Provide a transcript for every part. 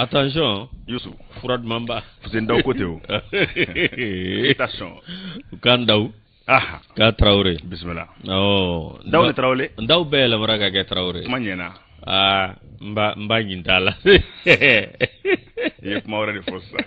Attention. Yusu. Fura dumanba. Fuseni Daw ko ten o. Attention. U k'an daw. Aha. K'a Tarawele. Bisimila. Awɔ. Daw ni Tarawele. Daw bɛɛ yɛlɛmara ka kɛ Tarawele. Kuma ɲɛna. Aa n ba ɲin t'a la. I ye kuma wɛrɛ de fɔ sisan.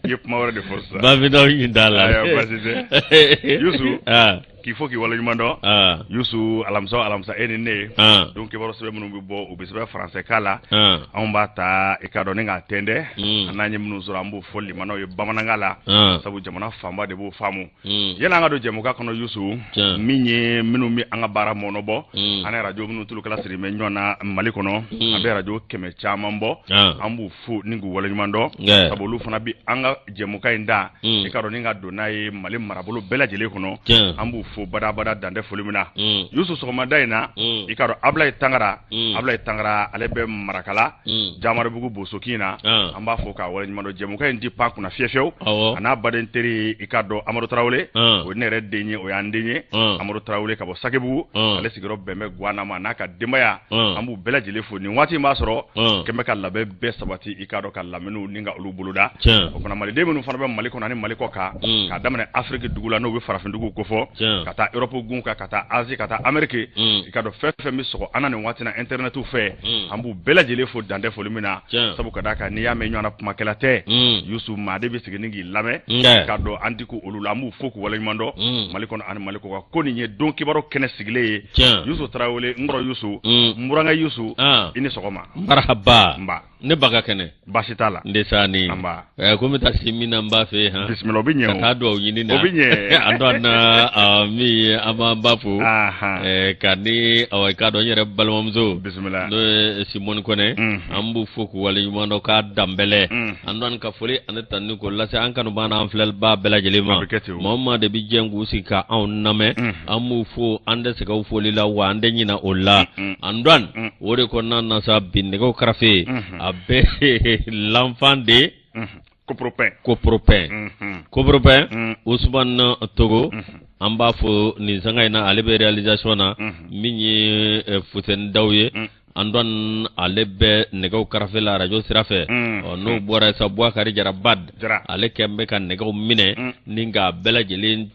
I ye kuma wɛrɛ de fɔ sisan. Bafin Daw ɲin t'a la. Ayiwa baasi tɛ. Yusu. Ah. K'i fo k'i waleɲuman dɔn. Ah. Yusu, alamisa o alamisa, e ni ne. Ah. Don kibaru sɛbɛn minnu bɛ bɔ, u bɛ sɛbɛn faransɛ kan la. Ah. Anw b'a ta, i k'a dɔn, ni k'a tɛntɛn. An n'an ye minnu sɔrɔ, an b'o fɔ limanaw ye bamanankan la. Ah. Sabu jamana fanba de b'o faamu. Yanni an ka don jɛmukan kɔnɔ, Yusu, Tiɲɛ. min ye minnu bɛ an ka baara mɔnɔbɔ. Mm. An arajo minnu tulukala siri bɛ ɲɔgɔn na Mali kɔnɔ. Mm. An bɛ arajo 100 caman bɔ. Ah. An b'u fo ni k'u waleɲuman dɔn. Yeah. Sabu olu fana bɛ an ka jɛmukan in da. Mm. I k'a dɔn, ni ka don n'a ye Mali marabolo bɛɛ lajɛlen kɔnɔ. Tiɲɛ. An b'u fo badabada dantɛ foli min na. Mm. Yusu, sɔgɔmada in na, Mm. i k'a dɔn, Abulayi Tangara, Mm. Abulayi Tangara, ale bɛ Marakala, Mm. Jamaribugu Bosokin na. Ah. An b'a fo k'a waleɲuman dɔn. Jɛmukan in di pan kunna fiye fiyewu. Awɔ. A n'a baden teri, i k'a dɔn, Amadu Tarawele, Ah. o ye ne yɛrɛ den ye, o y'an den ye. Ah. Amadu Tarawele ka bɔ Sakebugu, Ah. ale sigiyɔrɔ bɛn bɛ Guwana ma n'a ka denbaya. Ah. An b'u bɛɛ lajɛlen fo. Nin waati in b'a sɔrɔ Ah. kɛmɛ ka labɛn bɛɛ sabati, i k'a dɔn, ka laminiw ni ka olu boloda. Tiɲɛ. O fana, maliden minnu fana bɛ Mali kɔnɔ ani Mali kɔ kan, Mm. k'a daminɛ Afiriki dugu la, n'o bɛ farafin duguw kofɔ, Tiɲɛ. ka taa Europe gun kan, ka taa Asie, ka taa Amérique, Mm. i k'a dɔn, fɛn fɛn bɛ sɔgɔ an na nin waati na internet fɛ, Mm. an b'u bɛɛ lajɛlen fo dantɛ foli min na. Tiɲɛ. Sabu ka d'a kan, n'i y'a mɛn ɲɔgɔn na kumakɛla tɛ, Mm. Yusu, maa de bɛ sigi ni k'i lamɛn. Nka. K'a dɔn, an ti ko olu la, an b'u fo k'u waleɲuman dɔn. Mm. Mali kɔnɔ ani Mali kɔ kan, ko nin ye don kibaru kɛnɛ sigilen ye. Tiɲɛ. Yusu Tarawele, n kɔrɔ Yusu, Mm. n burankɛ Yusu, Ah. i ni sɔgɔma. Marhaba. Nba. Ne ba ka kɛnɛ. Baasi t'a la. N de sani. Nba. Ko n bɛ taa se min na, n b'a fɛ yen han. Bisimila, o bɛ ɲɛ Ka o. taa duwawu ɲini na. O bɛ ɲɛ. An dɔn na min ye, an b'an ba fo. Ahan. Ka ni awa, i k'a dɔn, n yɛrɛ balimamuso. Bisimila. N'o ye Simɔni Kɔnɛ. Mhm. An b'u fo k'u waleɲuman dɔn k'a danbɛlɛ. Mhm. An dɔn ka foli ani tanuni k'o lase an kanubaa n'an filɛlibaa bɛɛ lajɛlen ma. A bɛ kɛ ten o. Maa o maa de bɛ jɛn k'u sigi ka anw lamɛn. Mhm. An b'u fo, an tɛ sɛgɛn u foli la, wa an tɛ ɲinɛ o la. Mhm. An dɔn Mhm. o de kɔnɔna na sa, bi nɛgɛw karafe. Mhm. A bɛ l'enfant de Mhm. Copropin. Copropin. Mhm. Copropin. Mhm. Ousmane Togo. Mhm. An b'a fo nin sanga in na, ale bɛ réalisation na. Mhm. Min ye Fuseni Daw ye. Mhm. An dɔn ale bɛ nɛgɛw karafe la arajo sira fɛ. Mhm. Ɔ, n'o bɔra sa, Bouakari Jara Bad. Jara. Ale kɛn bɛ ka nɛgɛw minɛ Mhm. ni k'a bɛɛ lajɛlen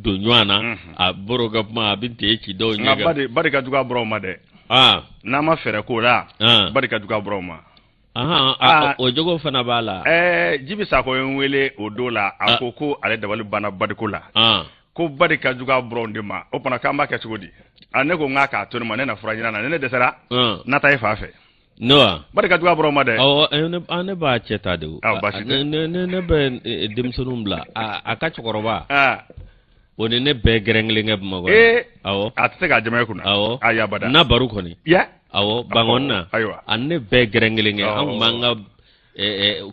don ɲɔgɔn na. Mhm. A bɔr'o ka kuma, a bɛ ten ci dɔw Nka ɲɛ ba de, ba de ka jugu a buraw ma dɛ. Ah. N'an ma fɛɛrɛ k'o la, Ah. ba de ka jugu a buraw ma. Ahan, Ah. o jogo fana b'a la. Jibi Sakɔ ye n wele o don la, a Ah. ko ko ale dabali banna badiko la. Ah. Ko ba de ka jugu a buraw de ma. O fana, k'an b'a kɛ cogo di? A ne ko n k'a k'a to ne ma, ne na fura ɲini na, ni ne dɛsɛra, Ah. na taa e fa fɛ. Ne wa? Ba de ka jugu a buraw ma dɛ. Awɔ, ne b'a cɛ ta de o. Ah, baasi tɛ. Ne bɛ denmisɛnninw bila. A ka cɛkɔrɔba. Ah. O ni ne bɛɛ gɛrɛn kelen kɛ Bamakɔ yan. Ee. Awɔ. A tɛ se k'a jama e kunna. Awɔ. Ayi, abada. Na baro kɔni. Ya. Awɔ, Bangɔni na. Ayiwa. A ne bɛɛ gɛrɛn kelen kɛ. An Awɔ. tun b'an ka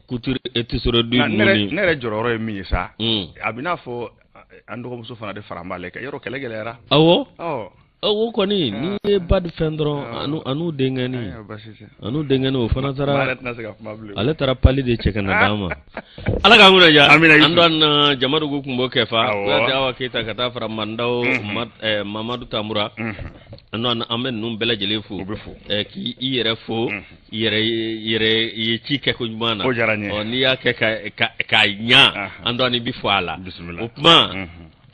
couture et tisseranderie Nka ne ninnu yɛrɛ ni. ne yɛrɛ jɔyɔrɔ ye min ye sa, Mm. a bɛ n'a fɔ an dɔgɔmuso fana de fara b'ale kan, yɔrɔ kɛlɛ gɛlɛyara. Awɔ. Ɔ. O kɔni, n'i ye ba di fɛn dɔrɔn, Ah. an'u denkɛni. Ayiwa, baasi tɛ. An'u denkɛni, o fana Maa taara. yɛrɛ tɛna se ka kuma bilen. Ale taara pali de cɛ ka na d'an ma. Ala k'an kunna diya. Amina, Yusu. An dɔn na Jamadugu kun b'o kɛ fa. Awɔ. Kuyate Awa Keyita ka taa fara Mandaw Mhm. Mamadu Tamura. Mhm. An dɔn an bɛ ninnu bɛɛ lajɛlen fo. U bɛ fo. K'i i yɛrɛ fo. Mhm. I yɛrɛ i ye ci kɛ ko ɲuman na. O diyara n ye. Ɔ, n'i y'a kɛ ka ɲa, Ahan. an dɔn i bɛ fo a la. Bisimila. O kuma,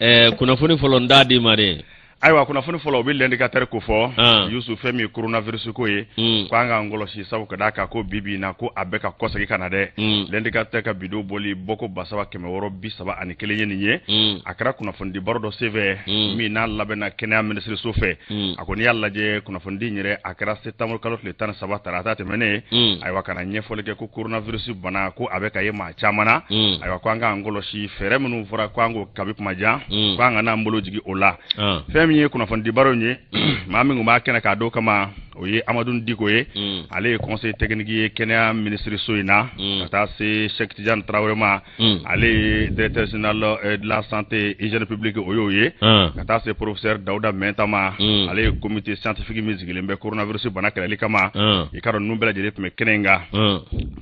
Mhm. kunnafoni fɔlɔ, n d'a di ma de. Ayiwa, kunnafoni fɔlɔ, o bɛ l'indicateur ko fɔ. Ah. Yusu, fɛn min ye coronavirus ko ye, Mm. ko an k'an kɔlɔsi, sabu ka d'a kan ko bi bi in na, ko a bɛ ka kɔsegin ka na dɛ. Mm. L'indicateur ka bidon bɔli bɔko 3631 ye nin ye. Mm. A kɛra kunnafonidi baro dɔ senfɛ Mm. min n'a labɛnna kɛnɛya minisiriso fɛ. Mm. A ko n'i y'a lajɛ, kunnafonidi in yɛrɛ, a kɛra septembre kalo tile 13, tarata tɛmɛnen. Mm. Ayiwa, ka na ɲɛfɔli kɛ ko coronavirus bana, ko a bɛ ka ye maa caman na. Mm. Ayiwa, ko an k'an kɔlɔsi, fɛɛrɛ minnu fɔra ko an k'o kabi kuma jan, Mm. ko an kana an bolo jigin o la. Ah. Fɛn min ye kunnafonidi baro in ye, maa min tun b'a kɛnɛ k'a don kama, o ye Amadu Diko ye. Mm. Ale ye conseil technique ye kɛnɛya minisiriso in na. Mm. Ka taa se Cheikh Tidiane Traoré ma, Mm. ale ye directeur général de la santé, hygiène publique, o y'o ye. Ah. Ka taa se professeur Dawuda Mɛnta ma, Mm. ale ye comité scientifique min sigilen bɛ coronavirus bana kɛlɛli kama. Ah. I ka dɔn, ninnu bɛɛ lajɛlen tun bɛ kɛnɛ in kan. Ah.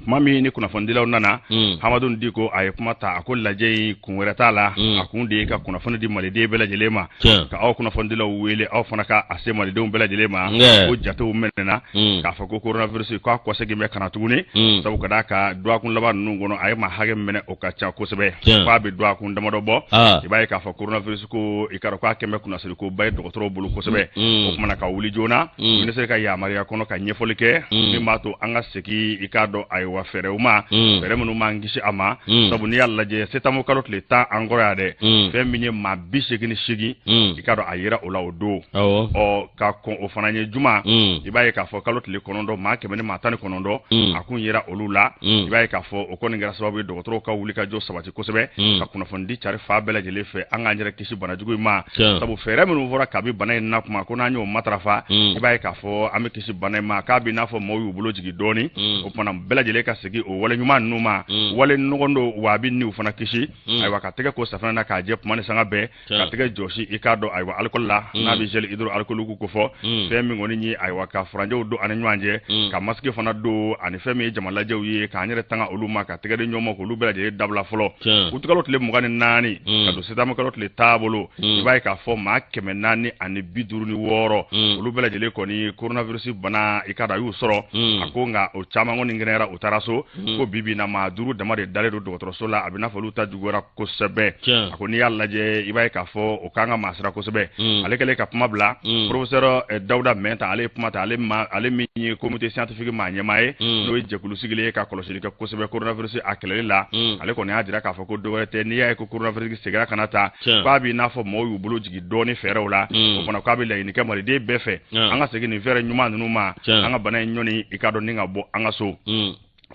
Tuma min ni kunnafonidilaw nana, Hamadu Diko a ye kuma ta, a ko lajɛ in kun wɛrɛ t'a la, a kun de ye ka kunnafoni di maliden bɛɛ lajɛlen ma, ka aw kunnafonidilaw wele, aw fana ka a se malidenw bɛɛ lajɛlen ma, ko jatew minɛna k'a fɔ ko coronavirus k'a kɔsegin bɛ ka na tuguni, sabu ka d'a kan dɔgɔkun laban ninnu kɔnɔ a ye maa hakɛ minɛ o ka ca kosɛbɛ, k'a bɛ dɔgɔkun damadɔ bɔ. I b'a ye k'a fɔ coronavirus ko i k'a dɔn k'a kɛlen bɛ kunnasiri koba ye dɔgɔtɔrɔw bolo kosɛbɛ. O kumana ka wuli joona minisiri ka yamaruya kɔnɔ ka ɲɛfɔli kɛ min b'a to an ka segin i k'a dɔn ayiwa fɛɛrɛw ma, fɛɛrɛ minnu b'an kisi a ma, sabu n'i y'a lajɛ septembre kalo tile 10 an kɔrɔ yan dɛ, fɛn min ye maa 88 i k'a dɔn a yera o la o don. Ɔ ka kɔn o fana ɲɛ juma, i b'a ye k'a fɔ kalo tile 9 maa 119 a kun yera olu la. I b'a ye k'a fɔ o kɔni kɛra sababu ye dɔgɔtɔrɔw ka wuli ka jɔ sabati kosɛbɛ ka kunnafonidi cari fan bɛɛ lajɛlen fɛ an k'an yɛrɛ kisi bana jugu in ma, sabu fɛɛrɛ minnu fɔra kabi bana in na kuma ko n'an y'o matarafa, i b'a ye k'a fɔ an bɛ kisi bana in ma, k'a bɛ n'a fɔ maaw y'u bolo jigin dɔɔni. O kumana bɛɛ lajɛlen ka segin o wale ɲuman ninnu ma, wale nɔgɔn don wa a bɛ niw fana kisi. Ayiwa ka tɛgɛ ko safinɛ na k'a jɛ tuma ni sanga bɛɛ, ka tɛgɛ jɔsi i k'a dɔn ayiwa alikɔli la n'a bɛ gel hydroalcoolique ko fɔ, fɛn min kɔni ye ayiwa ka furancɛw don an ni ɲɔgɔn cɛ, ka masque fana don, ani fɛn min ye jamalajɛw ye k'an yɛrɛ tanga olu ma, ka tɛgɛ di ɲɔgɔn ma k'olu bɛɛ lajɛlen dabila fɔlɔ. Utikalo tile 24 ka don septembre kalo tile 10 bolo, i b'a ye k'a fɔ maa 456 olu bɛɛ lajɛlen kɔni coronavirus bana i k'a dɔn a y'u sɔrɔ. A ko nka o caman kɔni kɛnɛyara, u taara so. Ko bi bi na maa 5 dama de dalen don dɔgɔtɔrɔso la, a bɛ n'a fɔ olu ta juguyara kosɛbɛ. A ko n'i y'a lajɛ i b'a ye k'a fɔ o kan ka maa siran kosɛbɛ. Ale kɛlen ka kuma bila, professeur Dawuda Mɛnta ale ye kuma ta, ale min ye comité scientifique maa ɲɛmaa ye, n'o ye jɛkulu sigilen ye ka kɔlɔsili kɛ kosɛbɛ coronavirus a kɛlɛli la. Ale kɔni y'a jira k'a fɔ ko dɔwɛrɛ tɛ, n'i y'a ye ko coronavirus seginna ka na ta, k'a b'i n'a fɔ mɔgɔw y'u bolo jigin dɔɔni fɛɛrɛw la. O fana k'a bɛ laɲini kɛ maliden bɛɛ fɛ, an ka segin nin fɛɛrɛ ɲuman ninnu ma, an ka bana in ɲɔni i k'a dɔn ni ka bɔ an ka so.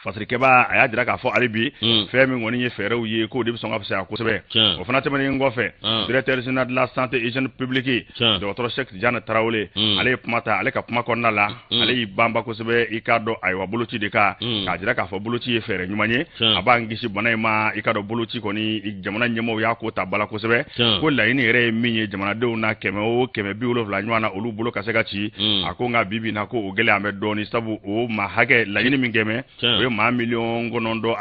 Fasirikɛba a y'a jira k'a fɔ hali bi fɛn min kɔni ye fɛɛrɛw ye k'o de bɛ sɔn ka fisaya kosɛbɛ. O fana tɛmɛnen kɔfɛ, directeur général de la santé hygiène publique, dɔgɔtɔrɔ Cheikh Tidiane Tarawele, ale ye kuma ta. Ale ka kuma kɔnɔna la, ale y'i banba kosɛbɛ i k'a dɔn ayiwa boloci de kan, k'a jira k'a fɔ boloci ye fɛɛrɛ ɲuman ye, a b'an kisi bana in ma. I k'a dɔn boloci kɔni jamana ɲɛmɔgɔw y'a ko ta bala kosɛbɛ, ko laɲini yɛrɛ ye min ye jamanadenw na 100 o 170 ɲɔgɔn na olu bolo ka se ka ci. A ko nka bi bi na ko o gɛlɛya bɛ dɔɔni, sabu o maa hakɛ laɲini min kɛmɛ o ye maa 9 miliyɔn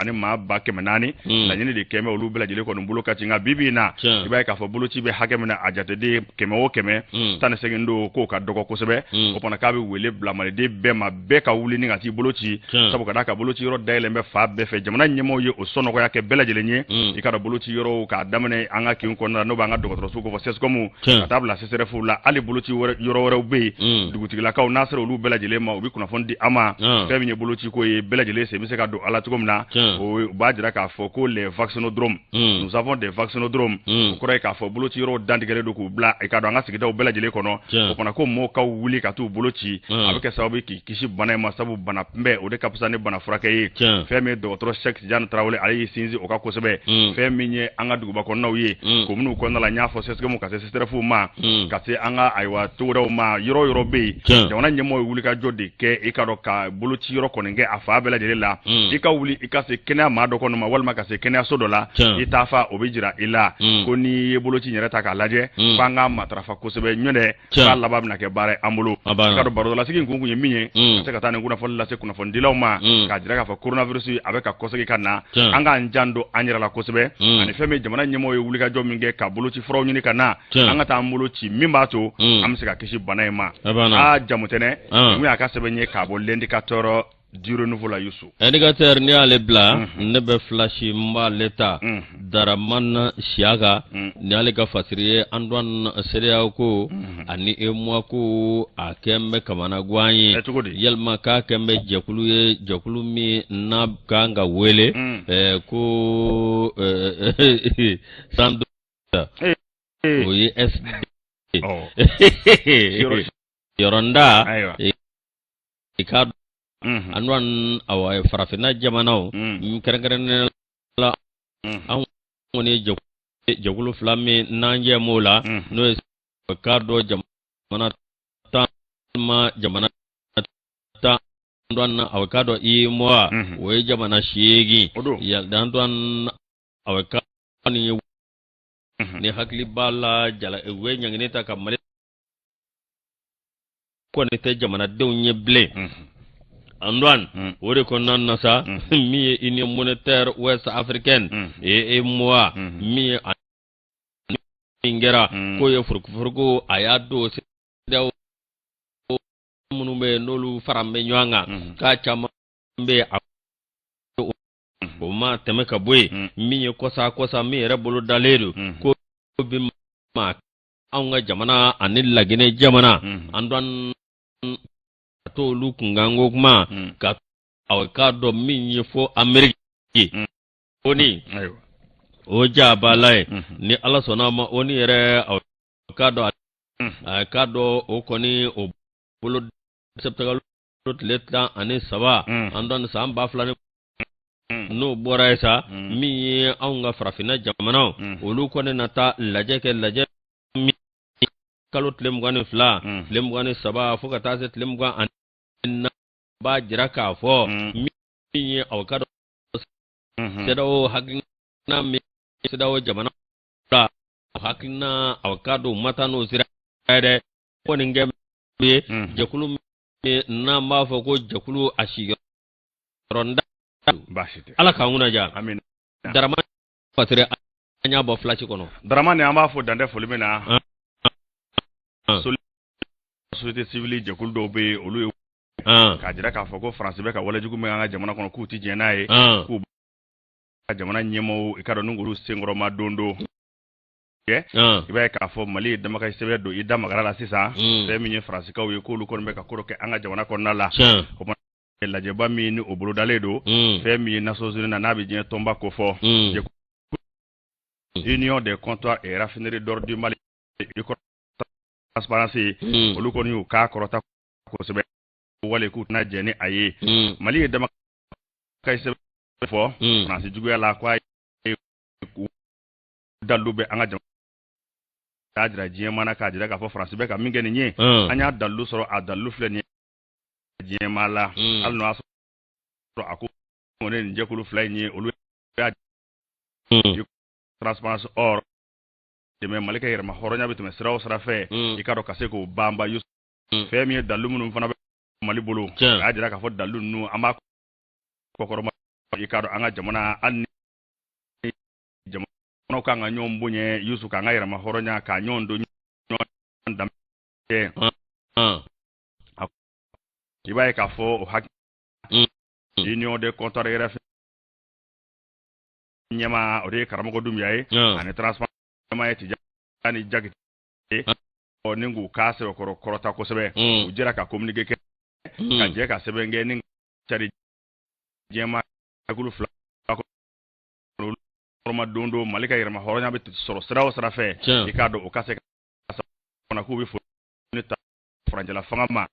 ani maa 400,000, laɲini de kɛmɛ olu bɛɛ lajɛlen kɔni bolo ka ci. Nka bi bi in na, i b'a ye k'a fɔ boloci bɛ hakɛ min na, a jateden 100 o 118 don, k'o ka dɔgɔ kosɛbɛ. O fana k'a bɛ wele bila maliden bɛɛ ma, bɛɛ ka wuli ni ka t'i bolo ci, sabu ka d'a kan boloci yɔrɔ dayɛlɛn bɛ fan bɛɛ fɛ, jamana ɲɛmɔgɔw ye o sɔnɔgɔya kɛ bɛɛ lajɛlen ye. I ka dɔn boloci yɔrɔw k'a daminɛ an ka kin kɔnɔna la, n'o b'an ka dɔgɔtɔrɔso kofɔ CSCOM, ka taa bila CSRéf la, hali boloci yɔrɔ wɛrɛw bɛ yen dugutigilakaw n'a sera olu bɛɛ lajɛlen ma, u bɛ kunnafoni di an ma. Fɛn min ye boloci ko ye, bɛɛ lajɛlen sen bɛ se ka don a la cogo min na, o b'a jira k'a fɔ ko les vaccinodromes, nous avons des vaccinodromes. O kɔrɔ ye k'a fɔ boloci yɔrɔw dantigɛlen don k'u bila i ka dɔn an ka sigidaw bɛɛ lajɛlen kɔnɔ. O fana ko mɔgɔw ka wuli ka t'u bolo ci, a bɛ kɛ sababu ye k'i kisi bana in ma, sabu bana kunbɛn o de ka fisa ni bana furakɛ ye. Fɛn min ye dɔgɔtɔrɔ Cheikh Tidiane Tarawele, ale y'i sinsin o kan kosɛbɛ. Fɛn min ye an ka duguba kɔnɔnaw ye, kominiw kɔnɔna la, n y'a fɔ CSCOM ka se CSRéf ma, ka se an ka ayiwa togodaw ma, yɔrɔ o yɔrɔ bɛ yen, jamana ɲɛmɔgɔ ye wulikajɔ de kɛ i ka dɔn ka boloci yɔrɔ kɔni kɛ a fan bɛɛ lajɛlen la. I ka wuli i ka se kɛnɛya maa dɔ kɔnɔ ma, walima ka se kɛnɛyaso dɔ la, i t'a fa o bɛ jira i la ko n'i ye boloci yɛrɛ ta k'a lajɛ, f'an ka matarafa kosɛbɛ, ɲɔntɛ k'a laban bɛna kɛ baara ye an bolo. I ka dɔn barodalasigi in kun ye min ye, ka se ka taa nin kunnafoni lase kunnafonidilaw ma, k'a jira k'a fɔ coronavirus a bɛ ka kɔsegin ka na, an k'an janto an yɛrɛ la kosɛbɛ, ani fɛn min jamana ɲɛmɔgɔw ye wulikajɔ min kɛ ka boloci furaw ɲini ka na, an ka taa an bolo ci min b'a to an bɛ se ka kisi bana in ma. Aa Jamutɛnɛ, mun y'a ka sɛbɛn ye k'a bɔ L'Indicateur du Renouveau la, Yusu? Indicateur, n'i y'ale bila, ne bɛ Flash n b'ale ta. Daraman Siyaka, nin y'ale ka fasiri ye. Antoine CEDEAO ko ani UEMOA ko a kɛn bɛ kamanagan ye, yalima k'a kɛn bɛ jɛkulu ye, jɛkulu min n'a kan ka wele ko san o ye SD yɔrɔnda i ka Antoine, awa farafinna jamanaw kɛrɛnkɛrɛnnenya la, anw kɔni ye jɛkulu fila min n'an jɛ m'o la, n'o ye k'a dɔn jamana 10 ma jamana 10, Antoine, awa k'a dɔn UEMOA o ye jamana 8. Antoine, awa ka nin ye ni hakili b'a la jala u ye ɲangini ta ka Mali kɔni tɛ jamanadenw ye bilen. Antoine, o de kɔnɔna na sa, min ye Union monétaire ouest africaine UEMOA, min ye min kɛra k'o ye furukufuruku, a y'a don CEDEAO minnu bɛ yen, n'olu fara bɛ ɲɔgɔn kan, k'a caman bɛ yen, o ma tɛmɛ ka bɔ yen. Min ye kɔsa kɔsa min yɛrɛ bolo dalen don, ko bi ma anw ka jamana ani Laginɛ jamana, Antoine, ka t'olu kunkanko kuma ka aw k'a dɔn min ye fo Ameriki ONU, o jabala ye. Ni Ala sɔnna a ma, ONU yɛrɛ, aw k'a dɔn, a k'a dɔn o kɔni o bolo sɛbɛn tile 13, Antoine, san 2000 ni n'o bɔra ye sa, min ye anw ka farafinna jamanaw, olu kɔni na taa lajɛ kɛ, lajɛ min kalo tile 22, tile 23, fo ka taa se tile 24, b'a jira k'a fɔ min ye aw ka dɔn CEDEAO hakilina min, CEDEAO jamana la hakilina, aw ka dɔn u ma taa n'o sira ye dɛ. Kɔni kɛ ye jɛkulu min n'an b'a fɔ ko jɛkulu a sigiyɔrɔ Baasi tɛ. Ala k'an kunna diya. Darama Fatere, an y'a bɔ filasi kɔnɔ. Daramani, an b'a fɔ dantɛ foli min na, société civile jɛkulu dɔw bɛ yen, olu ye k'a jira k'a fɔ ko Faransi bɛ ka walejugu min an ka jamana kɔnɔ, k'u tɛ jɛn n'a ye, k'u ka jamana ɲɛmaaw, i ka dɔn, n'olu senkɔrɔma don don kɛ. I b'a ye k'a fɔ Mali ye damakasi sɛbɛn don i da magara la sisan, fɛn min ye Faransikaw ye, k'olu kɔni bɛ ka ko dɔ kɛ an ka jamana kɔnɔna la. O lajɛba min ni o bolodalen don, fɛn min ye Nations Unies na, n'a bɛ diɲɛ tɔnba ko fɔ, Union des comptoirs et raffineries d'or du Mali, Transparence, olu kɔni y'u k'a kɔrɔta kosɛbɛ wale k'u tɛna jɛn ni a ye. Mali ye damakasi sɛbɛn fɔ Faransi juguya la, ko a ye dalilu bɛ an ka jamana k'a jira diɲɛ mana, k'a jira k'a fɔ Faransi bɛ ka min kɛ nin ye, an y'a dalilu sɔrɔ, a dalilu filɛ nin ye diɲɛ maa la. Hali n'o y'a sɔrɔ a ko ne nin jɛkulu fila in ye, olu y'a Transparence or dɛmɛ Mali ka yɛrɛma hɔrɔnya bɛ tɛmɛ sira o sira fɛ, i k'a dɔn ka se k'o banba. Fɛn min ye dalilu minnu fana bɛ Mali bolo, a y'a jira k'a fɔ dalilu ninnu, an b'a kɔkɔrɔma. I k'a dɔn an ka jamana, hali ni jamanaw kan ka ɲɔgɔn bonya, Yusu, k'an ka yɛrɛma hɔrɔnya, k'a ɲɔgɔn don ɲɔgɔn danbe, i b'a ye k'a fɔ o hakili Union des comptoirs yɛrɛ ɲɛmaa, o de ye Karamɔgɔ Dunbiya ye, ani Transparence ɲɛmaa ye Tijani Jakite, ni k'u k'a sɛbɛkɔrɔ kɔrɔta kosɛbɛ. U jɛra ka communiqué kɛ, ka jɛ ka sɛbɛn kɛ ni cari diɲɛmaa jɛkulu fila kɔrɔma don don Mali ka yɛrɛma hɔrɔnya bɛ sɔrɔ sira o sira fɛ, i k'a dɔn o ka se ka k'u bɛ foli ta furancɛla fanga ma,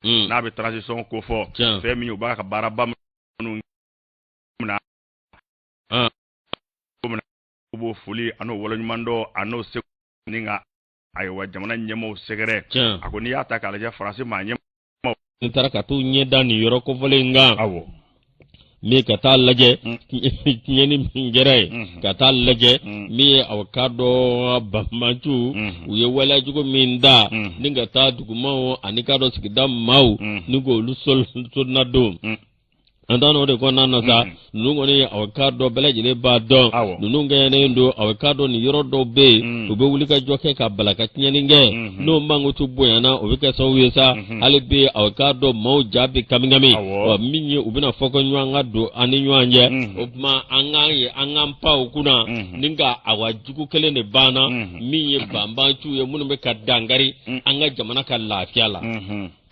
n'a bɛ transition ko fɔ, fɛn min ye u b'a ka baaraba minnu na, u b'o foli a n'o waleɲuman dɔn a n'o segu ni ka ayiwa jamana ɲɛmaaw sɛgɛrɛ. A ko n'i y'a ta k'a lajɛ, Faransi maa ɲɛmaaw N taara ka t'u ɲɛ da nin yɔrɔ kofɔlen in kan, min ka taa lajɛ tiɲɛni min kɛra yen, ka taa lajɛ min ye aw ka dɔn banbaanciw u ye waleya jugu min da, ni ka taa dugumaw ani k'a dɔn sigida maaw, ni k'olu solonadon. An t'an o de kɔnɔna na sa, ninnu kɔni, aw k'a dɔn bɛɛ lajɛlen b'a dɔn, ninnu kɛlen don, aw k'a dɔn nin yɔrɔ dɔw bɛ yen, u bɛ wuli ka jɔ kɛ ka bala ka tiɲɛni kɛ. N'o mankutu bonyana, o bɛ kɛ sababu ye sa, hali bi aw k'a dɔn maaw ja bɛ kami kami. Ɔ min ye u bɛna fɔ ko ɲɔgɔn ka don an ni ɲɔgɔn cɛ, o tuma an k'an ye an k'an pan u kunna, ni ka awa jugu kelen de banna, min ye banbaanciw ye, minnu bɛ ka dankari an ka jamana ka lafiya la.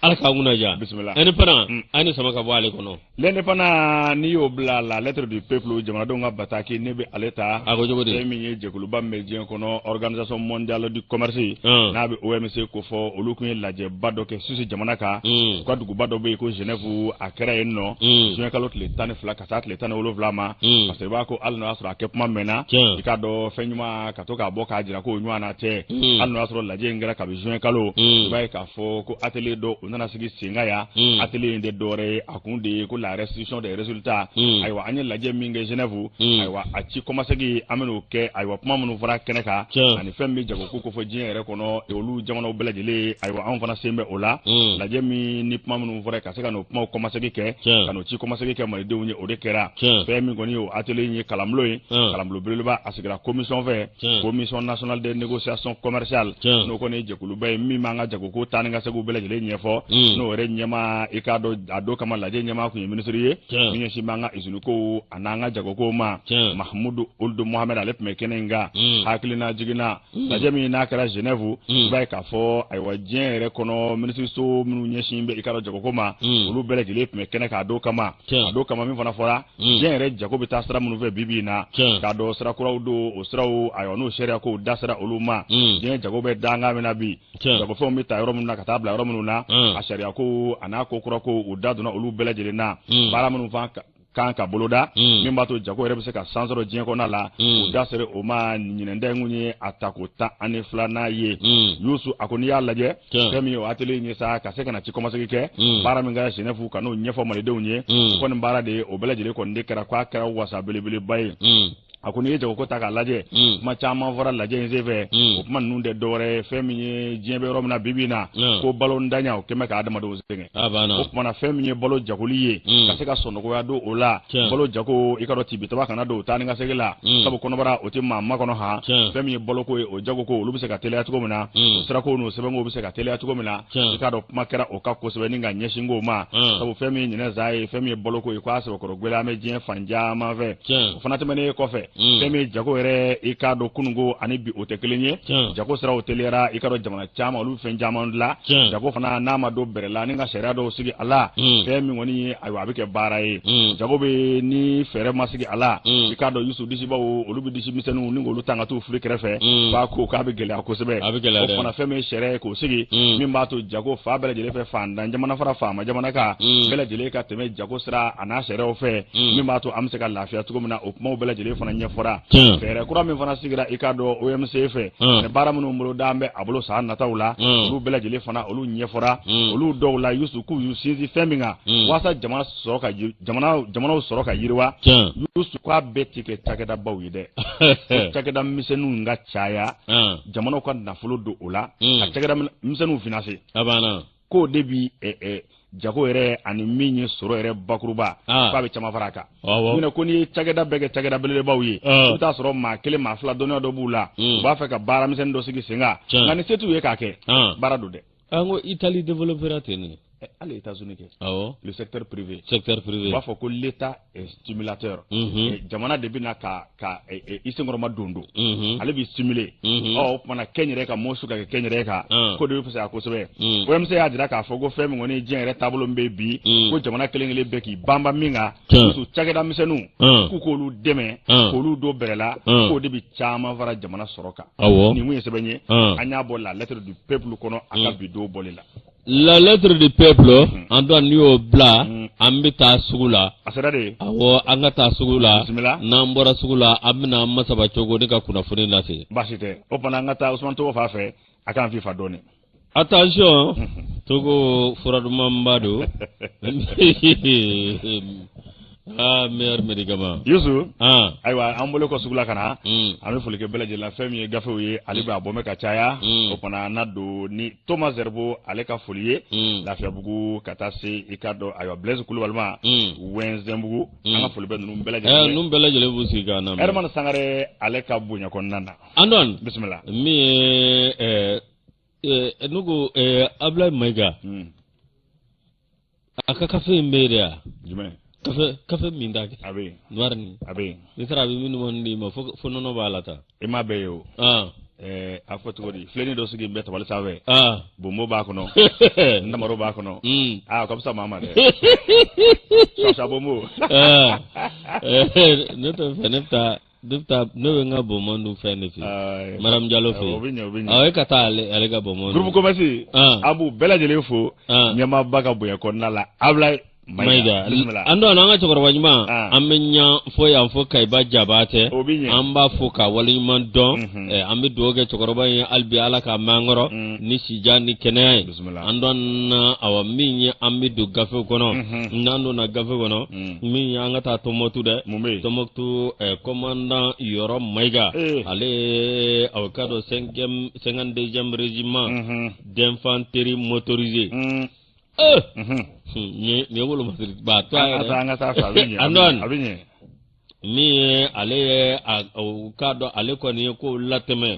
Ala k'an kunna diya. Bisimila. Indépendant, an ni sama ka bɔ ale kɔnɔ. L'Indépendant, n'i y'o bila la Lettre du peuple, jamanadenw ka bataki, ne bɛ ale ta. A ko cogo di? Fɛn min ye jɛkuluba min bɛ diɲɛ kɔnɔ, Organisation mondiale du commerce, n'a bɛ OMC kofɔ, olu tun ye lajɛba dɔ kɛ Suisse jamana kan. U ka duguba dɔ bɛ yen ko Genève, a kɛra yen nɔ juin kalo tile 12 ka taa tile 17 ma. Parce que i b'a ko hali n'o y'a sɔrɔ a kɛ kuma mɛnna, i k'a dɔn fɛn ɲuman ka to k'a bɔ k'a jira k'o ɲɔgɔn na tɛ. Hali n'o y'a sɔrɔ lajɛ in kɛra kabi juin kalo, i b'a ye k'a fɔ ko atelier dɔ O nana sigi sen kan yan. Atelier in tɛ dɔwɛrɛ ye, a kun de ye ko la restitution des résultats. Ayiwa, an ye lajɛ min kɛ Genève, ayiwa, a ci kɔmasegin an bɛn'o kɛ. Ayiwa, kuma minnu fɔra kɛnɛ kan ani fɛn min bɛ jagoko kofɔ diɲɛ yɛrɛ kɔnɔ, olu jamanaw bɛɛ lajɛlen, ayiwa, anw fana sen bɛ o la. Lajɛ min ni kuma minnu fɔra, ka se ka n'o kumaw kɔmasegin kɛ, ka n'o ci kɔmasegin kɛ malidenw ye, o de kɛra. Fɛn min kɔni ye o atelier in ye, kalanbulon ye, kalanbulon belebeleba, a sigira commission fɛ, commission nationale des négociations commerciales. N'o kɔni ye jɛkuluba ye min b'an ka jagoko taa ni ka seginw bɛɛ lajɛlen ɲɛfɔ. N'o yɛrɛ ɲɛmaa, i k'a dɔn, a don kama lajɛ ɲɛmaa tun ye minisiri ye min ɲɛsin b'an ka usine kow an'an ka jagokow ma, Mahamudu Ould Mohamed, ale tun bɛ kɛnɛ in kan. Hakilina jiginna lajɛ min n'a kɛra Genève, i b'a ye k'a fɔ, ayiwa, diɲɛ yɛrɛ kɔnɔ minisiriso minnu ɲɛsin bɛ, i k'a dɔn, jagoko ma, olu bɛɛ lajɛlen tun bɛ kɛnɛ kan a don kama. A don kama min fana fɔra, diɲɛ yɛrɛ jago bɛ taa sira minnu fɛ bi bi in na, k'a dɔn sira kuraw don, o siraw, ayiwa, n'o sariya kow da sera olu ma. Diɲɛ jago bɛ dankan min na bi, jagofɛnw bɛ ta yɔrɔ minnu na ka taa bila yɔrɔ minnu na, a sariya ko a n'a ko kura ko, u da donna olu bɛɛ lajɛlen na. Baara minnu fana kan ka boloda min b'a to jago yɛrɛ bɛ se ka san sɔrɔ diɲɛ kɔnɔna la, u da sera o ma. Ɲinɛn ta in kun ye a tako 12nan ye. Yusu, a ko n'i y'a lajɛ, fɛn min ye o atelier in ye sa, ka se ka na ci kɔmasegin kɛ, baara min kɛra Genève, ka n'o ɲɛfɔ malidenw ye, o kɔni baara de ye, o bɛɛ lajɛlen kɔni de kɛra, k'a kɛra wasa belebeleba ye. A ko n'i ye jagoko ta k'a lajɛ, kuma caman fɔra lajɛ in senfɛ. O kuma ninnu tɛ dɔwɛrɛ ye, fɛn min ye diɲɛ bɛ yɔrɔ min na bi bi in na, ko balo ntanya, o kɛlen bɛ ka adamadenw sɛgɛn. O tuma na, fɛn min ye balo jagoli ye, ka se ka sɔnɔgɔya don o la, balo jago, i ka dɔn, tibitaba kana don taa ni ka segin la, sabu kɔnɔbara o tɛ maa makɔnɔ han. Fɛn min ye baloko ye, o jagoko, olu bɛ se ka teliya cogo min na, o sirako n'o sɛbɛnko bɛ se ka teliya cogo min na, i k'a dɔn, kuma kɛra o kan kosɛbɛ ni ka ɲɛsin k'o ma, sabu fɛn min ye ɲinɛ za ye, fɛn min ye baloko ye, k'a sɛbɛkɔrɔ gɛlɛya bɛ diɲɛ fan caman fɛ. O fana tɛmɛnen kɔfɛ, fɛn min ye jago yɛrɛ, i k'a dɔn, kununko ani bi o tɛ kelen ye. Jago siraw teliyara, i k'a dɔn, jamana caman, olu fɛn caman dilan. Jago fana n'a ma don bɛrɛ la ni ka sariya dɔw sigi a la, fɛn min kɔni ye, ayiwa, a bɛ kɛ baara ye. Jago bɛ ni fɛɛrɛ ma sigi a la, i k'a dɔn, Yusu, disibaw, olu bɛ disi misɛnninw ni k'olu ta ka t'u fili kɛrɛfɛ, b'a ko k'a bɛ gɛlɛya kosɛbɛ. O fana, fɛn min ye sariya ye k'o sigi min b'a to jago fan bɛɛ lajɛlen fɛ, fantan jamana fara faama jamana kan, bɛɛ lajɛlen ka tɛmɛ jago sira a n'a sariyaw fɛ, min b'a to an bɛ se ka lafiya cogo min na, o kumaw bɛɛ lajɛlen fana ɲɛfɔra. Fɛɛrɛ kura min fana sigira, i k'a dɔn, OMC fɛ, ani baara minnu bolo daan bɛ a bolo san nataw la, olu bɛɛ lajɛlen fana, olu ɲɛfɔra. Olu dɔw la, Yusu, k'u y'u sinsin fɛn min kan walasa jamana sɔrɔ ka jamanaw sɔrɔ ka yiriwa, Yusu, k'a bɛɛ tɛ kɛ cakɛdabaw ye dɛ, ko cakɛda misɛnninw ka caya, jamanaw ka nafolo don o la, ka cakɛda misɛnninw financer, k'o de bi jago yɛrɛ ani min ye sɔrɔ yɛrɛ bakuruba, k'a bɛ caman fara a kan. Ɲinɛ ko n'i ye cakɛda bɛɛ kɛ cakɛda belebelebaw ye, i bɛ taa sɔrɔ maa kelen, maa fila, dɔnniya dɔ b'u la, u b'a fɛ ka baara misɛnnin dɔ sigi sen kan, nka ni se t'u ye k'a kɛ, baara don dɛ. An ko Italie développera ten de. Hali États-Unis kɛ. Awɔ. Le secteur privé. Secteur privé. U b'a fɔ ko l'État est stimulateur. Jamana de bɛna ka i senkɔrɔma don don. Ale b'i stimuler. Ɔ, o tuma na kɛnyɛrɛ ka mɔsu ka kɛ kɛnyɛrɛ kan. Ko de bɛ fisaya kosɛbɛ. OMC y'a jira k'a fɔ ko fɛn min kɔni ye diɲɛ yɛrɛ taabolo min bɛ bi, ko jamana kelen kelen bɛɛ k'i banba min kan, surtout cakɛda misɛnninw, k'u k'olu dɛmɛ, k'olu don bɛrɛ la, k'o de bɛ caman fara jamana sɔrɔ kan. Awɔ. Nin kun ye sɛbɛn ye. An y'a bɔ La Lettre du Peuple kɔnɔ, a ka bi don bɔli la. La Lettre du Peuple, an dɔn n'i y'o bila, an bɛ taa sugu la. A sera de. Awɔ, an ka taa sugu la. Bisimila. N'an bɔra sugu la, an bɛna Masaba Cogo ne ka kunnafoni lase. Baasi tɛ. O fana, an ka taa Usumani Togo fan fɛ, a k'an fifa dɔɔnin. Attention, Togo fura dumanba don. Ah, meilleur médicament. Yusu. Ah. Ayiwa, an bolo kɔ sugu la ka na. An bɛ foli kɛ bɛɛ lajɛlen la. Fɛn min ye gafew ye, ale bɛ a bɔ mɛ ka caya. O fana na don ni Thomas Zerbo, ale ka foli ye. Lafiyabugu ka taa se, i k'a dɔn, ayiwa, Blaise Kulubali ma. Wɛnzɛnbugu. An ka foli bɛ ninnu bɛɛ lajɛlen. Ɛɛ, ninnu bɛɛ lajɛlen b'u sigi k'an lamɛn. Herman Sangare, ale ka bonya kɔnɔna na. Antoine. Bisimila. Min ye ɛɛ ɛɛ ne ko ɛɛ Abulayi Mayiga. A ka kafe in bɛ yen de wa? Jumɛn? Kafe kafe min ta kɛ. A bɛ yen. Noir nin. A bɛ yen. N'i taara a bɛ minnu d'i ma fo nɔnɔ b'a la tan. I m'a bɛɛ ye o. Ɛɛ, a fɔ cogo di, filenin dɔ sigi bɛ tabali sanfɛ. Bonbon b'a kɔnɔ. Namaro b'a kɔnɔ. Aa, o ka fisa maa ma dɛ. Sasa bonbon. Ne tɛ fɛ, ne bɛ taa. Ne bɛ taa, ne bɛ n ka bonbon dun fɛn de fɛ yen, madame Jalo fɛ yen. O bɛ ɲɛ, o bɛ ɲɛ. Awɔ, e ka taa ale ale ka bonbon dun. Groupe commerce. An b'u bɛɛ lajɛlen fo. Ɲɛmaaba ka bonya kɔnɔna la, Abulayi. Mayiga an dɔn an ka cɛkɔrɔba ɲuman ah. an bɛ ɲa fo yan fo Kayiba Jabatɛ an b'a fo k'a waleɲuman dɔn mhm. eh, an bɛ dugawu kɛ cɛkɔrɔba ye hali bi Ala k'a mɛn an kɔrɔ mm. ni sijan ni kɛnɛya ye an dɔn na awa min ye an bɛ don gafe kɔnɔ mhm. n'an donna gafe kɔnɔ mm. min ye an ka taa Tɔnbɔkutu dɛ Tɔnbɔkutu eh, commandant Yɔrɔ Mayiga eh. ale ye aw k'a dɔn cinquième 52e régiment mhm. d'infanterie motorisée mm. Eh! Nin ye wolomasiri ba to a yɛrɛ. An ka taa fɛ a bɛ ɲɛ. An dɔn. A bɛ ɲɛ. Min ye ale ye a u k'a dɔn ale kɔni ye kow latɛmɛ.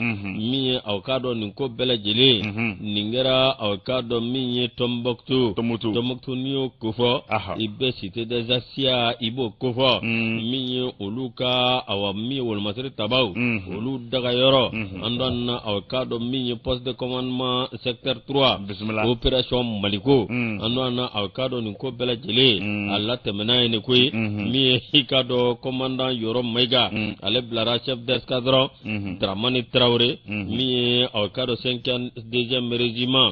Min ye aw k'a dɔn nin ko bɛɛ lajɛlen. Nin kɛra aw k'a dɔn min ye Tɔnbɔkutu. Tɔnbɔkutu. Tɔnbɔkutu n'i y'o kofɔ. I bɛ cité des Acacias i b'o kofɔ. Min ye olu ka awa min ye wolomasiri tabaw. Olu dagayɔrɔ. An dɔn na aw k'a dɔn min ye poste de commandement secteur 3 bisimila opération Maliko mm. an dɔn na aw k'a dɔn nin ko bɛɛ lajɛlen mm. a latɛmɛna yen de koyi mm-hmm. min ye i k'a dɔn commandant Yɔrɔ Mayiga mm. ale bilara chef d'escadron mm-hmm. Dramani Traoré mm-hmm. min ye aw k'a dɔn 52e régiment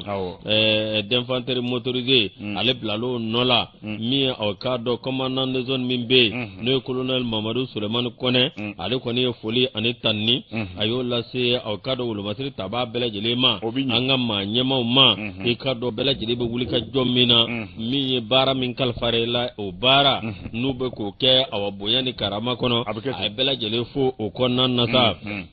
d'infanterie motorisée ale bilal'o nɔ la Mm. min ye aw k'a dɔn commandant de zone min bɛ yen mm. n'o ye colonel Mamadu Sulemani Kɔnɛ mm. ale kɔni ye foli ani tanuni a y'o lase aw k'a dɔn wolomasiri tabaa bɛɛ lajɛlen ma an ka maa ɲɛmaaw ma mm-hmm. i k'a dɔn bɛɛ lajɛlen bɛ wuli ka jɔ min na min ye baara min kalifara i la o baara mm-hmm. n'u bɛ k'o kɛ awa bonya ni karama kɔnɔ a ye bɛɛ lajɛlen fo o kɔnɔna na sa mm-hmm.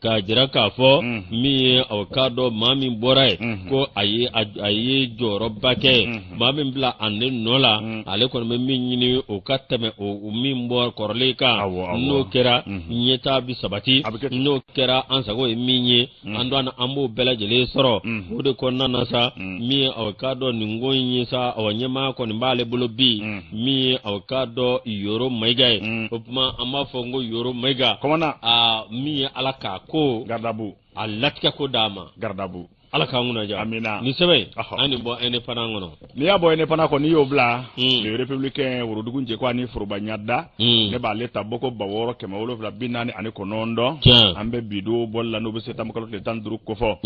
k'a jira k'a fɔ min ye aw k'a dɔn maa min bɔra yen ko a ye a ye jɔyɔrɔba kɛ maa min bila ale nɔ la ale kɔni bɛ min ɲini o ka tɛmɛ o min bɔ kɔrɔlen kan n'o kɛra ɲɛtaa bɛ sabati n'o kɛra an sago ye min ye an dɔn an b'o bɛɛ lajɛlen sɔrɔ o de kɔnɔna na sa min ye aw k'a dɔn nin ko in ye sa awa ɲɛmaa kɔni b'ale bolo bi min ye aw k'a dɔn Yoro Mayiga ye mm. o tuma an b'a fɔ n ko Yoro Mayiga aa min ye Ala k'a ko gardabu a latigɛ ko d'a ma gardabu Ala k'an kunna diya amina nin sɛbɛn an nin bɔ indépendant kɔnɔ n'i y'a bɔ indépendant kɔnɔ n'i y'o bila mm. le républicain worodugu jɛkɔ ani foroba ɲada mm. ne b'ale ta bɔko 6749 an bɛ bi don bɔli la n'o bɛ septembre kalo tile 15 kofɔ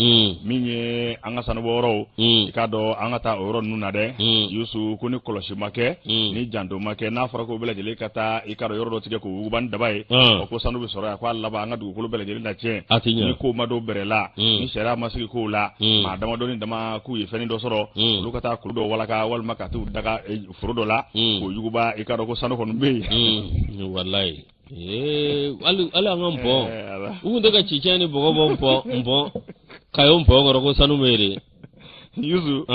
min ye an ka sanubɔyɔrɔw i k'a dɔn an ka taa o yɔrɔ ninnu na dɛ Yusu ko ni kɔlɔsi ma kɛ ni janto ma kɛ n'a fɔra ko bɛɛ lajɛlen ka taa i k'a dɔn yɔrɔ dɔ tigɛ k'o wuguba ni daba ye o ko sanu bɛ sɔrɔ yan k'a laban an ka dugukolo bɛɛ lajɛlen na tiɲɛ ni ko ma don bɛrɛ la ni sariya ma sigi kow la maa damadɔni dama k'u ye fɛn dɔ sɔrɔ olu ka taa kulu dɔ walaka walima ka t'u daga eh, foro dɔ la k'o yuguba i k'a dɔn ko sanu kɔni bɛ yen walayi hali an ka npɔn eh, u tun tɛ ka cɛncɛn ni bɔgɔ bɔ npɔn npɔn kayo npɔn kɔrɔ ko sanu bɛ yen de Yusu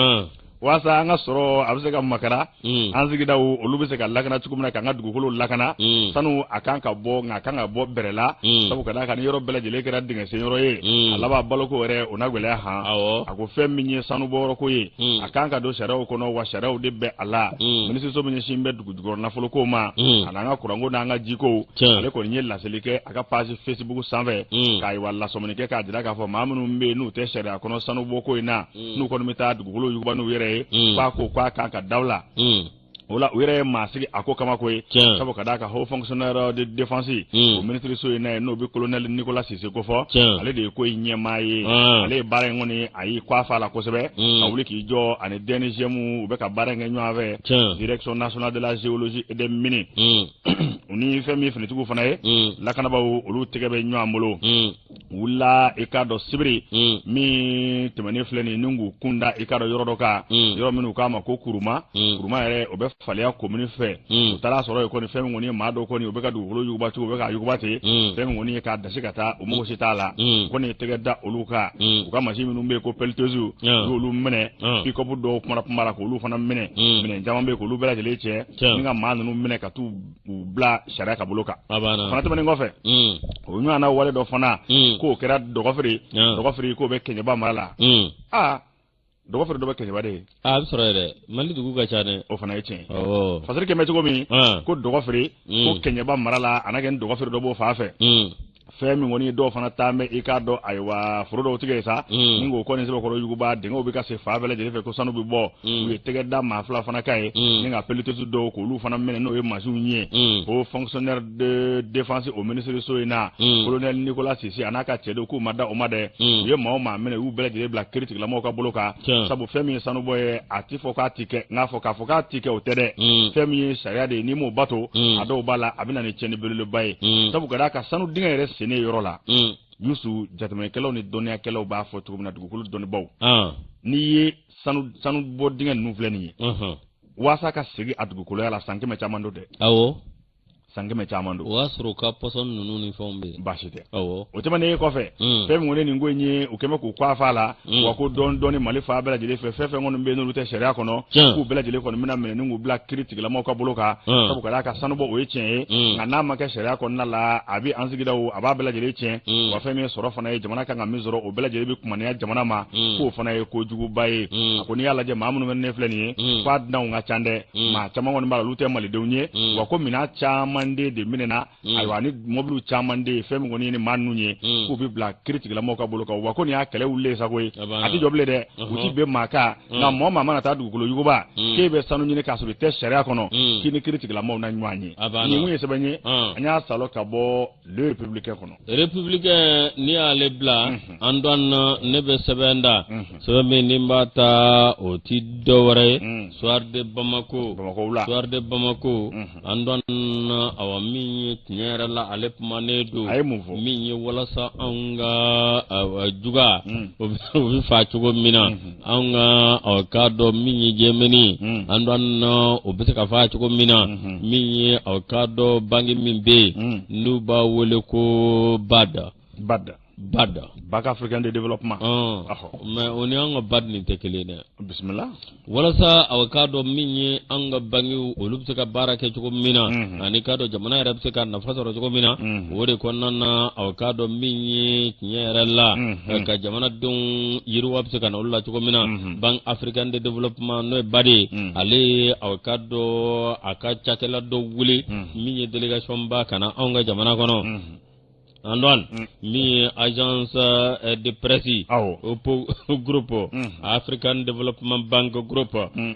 waasa an ka sɔrɔ a bɛ se ka makara mm. an sigidaw olu bɛ se ka lakana cogo min na k'an ka dugukolo lakana mm. sanu a kan ka bɔ nka a kan ka bɔ bɛrɛ la mm. sabu ka d'a kan ni yɔrɔ bɛɛ lajɛlen kɛra dingɛsen yɔrɔ ye a laban baloko yɛrɛ o na gɛlɛya han a ko fɛn min ye sanubɔyɔrɔko ye a kan ka don sariyaw kɔnɔ wa sariyaw de bɛ a la minisiriso min ɲɛsin bɛ dugujukɔrɔ nafoloko ma a n'an ka kuranko n'an ka jiko ale kɔni ye laseli kɛ a ka page Facebook sanfɛ k'a ayiwa lasɔmini kɛ k'a jira k'a fɔ maa minnu bɛ yen n'u tɛ sariya kɔnɔ sanubɔko in na n'u kɔni bɛ taa dugukolo yuguba n'u yɛrɛ ye k'a ko k'a kan ka dabila o la u yɛrɛ ye maa sigi a ko kama koyi sabu ka d'a kan haut fonctionnaire de défense o minisiriso in na yen n'o bɛ colonel Nicolas Cissé kofɔ ale de ye ko in ɲɛmaa ye ale ye baara in kɔni a y'i kɔ fa la kosɛbɛ ka wuli k'i jɔ ani DNGM u bɛ ka baara in kɛ ɲɔgɔn fɛ direction nationale de la géologie et des mines u ni fɛn min finitigiw fana ye lakanabaaw olu tɛgɛ bɛ ɲɔgɔn bolo wulila i k'a dɔn sibiri mm. min tɛmɛnen filɛ nin ni k'u kun da i k'a dɔn yɔrɔ dɔ kan mm. yɔrɔ minnu k'a ma ko kuruma mm. Kuruma yɛrɛ o bɛ faleya komini fɛ u taara sɔrɔ yen kɔni fɛn min kɔni ye maa dɔw kɔni u bɛ ka dugukolo yuguba cogo u bɛ k'a yuguba ten fɛn min kɔni ye k'a dasi ka taa u mago si t'a la u kɔni ye tɛgɛ da olu kan u ka mansin minnu bɛ yen ko pelleteuse u y'olu minɛ pick-up dɔw kumara kuma la k'olu fana minɛ minɛn caman bɛ yen k'olu bɛɛ lajɛlen cɛ ni ka maa ninnu minɛ ka t'u u bila sariya ka bolo kan fana tɛmɛnen kɔfɛ mm. o ɲɔgɔnna wale dɔ fana mm. k'o kɛra dɔgɔfiri dɔgɔfiri k'o bɛ kɛɲɛba mara la mm. aa dɔgɔfiri dɔ bɛ kɛɲɛba de ye a bɛ sɔrɔ yɛrɛ mali dugu ka ca dɛ o fana ye tiɲɛ ye fasiri kɛmɛ cogo min ko dɔgɔfiri ko kɛɲɛba mara la a n'a kɛ ni dɔgɔfiri dɔ b'o fan fɛ. Fɛn min kɔni dɔw fana taa bɛ i k'a dɔn, ayiwa, foro dɔw tigɛ sa ni k'o kɔni sɛbɛkɔrɔ yuguba, dingɛw bɛ ka sen fan bɛɛ lajɛlen fɛ ko sanu bɛ bɔ. U ye tɛgɛ da maa fila fana kan yen ni ka pelleteuse dɔw k'olu fana minɛ, n'o ye mansinw ye. O fonctionnaire de défense, o minisiri so in na, colonel Nicolas Sisi a n'a ka cɛdenw, k'u ma da o ma dɛ. U ye maa o maa minɛ, u y'u bɛɛ lajɛlen bila kiiritigɛlamɔgɔw ka bolo kan, sabu fɛn min ye sanubɔ ye, a ti fɔ k'a ti kɛ, n k'a fɔ k'a fɔ k'a ti kɛ, o tɛ dɛ. Fɛn min ye sariya de ye, n'i m'o bato, a dɔw b'a la, a bɛ na ni tiɲɛni belebeleba ye, sabu ka d'a kan sanu dingɛ yɛrɛ sennen yɔrɔ la, Yusu, jateminɛkɛlaw ni dɔnniyakɛlaw b'a fɔ cogo min na, dugukolo dɔnnibaw, n'i ye sanu bɔ dingɛ ninnu filɛ nin ye, waasa ka segin a dugukoloya la, san 100 caman don dɛ. Awɔ. San 100 caman don. O y'a sɔrɔ u ka pɔsɔn ninnu ni fɛnw bɛ yen. Baasi tɛ. Awɔ. O tɛmɛnen kɔfɛ, fɛn min kɔni nin ko in ye, u kɛlen bɛ k'u kɔ fa la, wa ko dɔɔni dɔɔni Mali fan bɛɛ lajɛlen fɛ, fɛn fɛn kɔni bɛ yen n'olu tɛ sariya kɔnɔ, k'u bɛɛ lajɛlen kɔni bɛna minɛ ni k'u bila kiri tigilamɔgɔw ka bolo kan, sabu ka d'a kan sanubɔ, o ye tiɲɛ ye, nka n'a ma kɛ sariya kɔnɔna la, a bɛ an sigidaw, a b'a bɛɛ lajɛlen tiɲɛ, wa fɛn min ye sɔrɔ fana ye, jamana kan ka min sɔrɔ, o bɛɛ lajɛlen bɛ kumaniya jamana ma, k'o fana ye kojuguba ye. A ko n'i y'a lajɛ, maa minnu bɛ ne filɛ nin ye, k'a dunanw ka ca dɛ. Maa caman kɔni b'a la, olu tɛ malidenw ye, wa ko minɛn caman de minɛna, ayiwa, ni mɔbiliw caman de ye. Fɛn min kɔni ye ni maa ninnu ye, k'u bɛ bila kiri tigilamɔgɔw ka bolo kan, wa ko nin y'a kɛlɛ wulilen sago ye, a tɛ jɔ bilen dɛ. U ti bɛn maa kan, nka mɔgɔ maa mana taa dugukolo yuguba, k'e bɛ sanu ɲini k'a sɔrɔ i tɛ sariya kɔnɔ, k'i ni kiri tigilamɔgɔw na ɲɔgɔn ye. Nin kun ye sɛbɛn ye, an y'a sɔrɔ ka bɔ Le Républicain kɔnɔ. Républicain, n'i y'ale bila, an dɔn na, ne bɛ sɛbɛn da, sɛbɛn min ni n b'a ta, o ti dɔ wɛrɛ ye, Soir de Bamako. Bamakɔ la. Soir de Bamako, an dɔn na, awa, min ye tiɲɛ yɛrɛ la, ale kumanen don. A ye mun fɔ? Min ye walasa anw ka juga o bɛ fa cogo min na, anw ka aw k'a dɔn min ye jɛmɛni, an dɔn na, o bɛ se ka fa cogo min na, min ye aw k'a dɔn banki min bɛ yen n'u b'a wele ko BAD. BAD. BAD. Banque africaine de développement. Mais o ni an ka BAD nin tɛ kelen dɛ. Bisimila. Walasa aw k'a dɔn min ye an ka bankiw, olu bɛ se ka baara kɛ cogo min na, ani k'a dɔn jamana yɛrɛ bɛ se ka nafa sɔrɔ cogo min na, o de kɔnɔna na, aw k'a dɔn min ye tiɲɛ yɛrɛ la, ka jamanadenw yiriwa bɛ se ka na olu la cogo min na, Banque africaine de développement, n'o ye BAD ye, ale ye aw k'a dɔn a ka cakɛla dɔ wele, min ye délégation ba ka na anw ka jamana kɔnɔ. Antoine, min ye agence de presse groupe African Development Bank Group,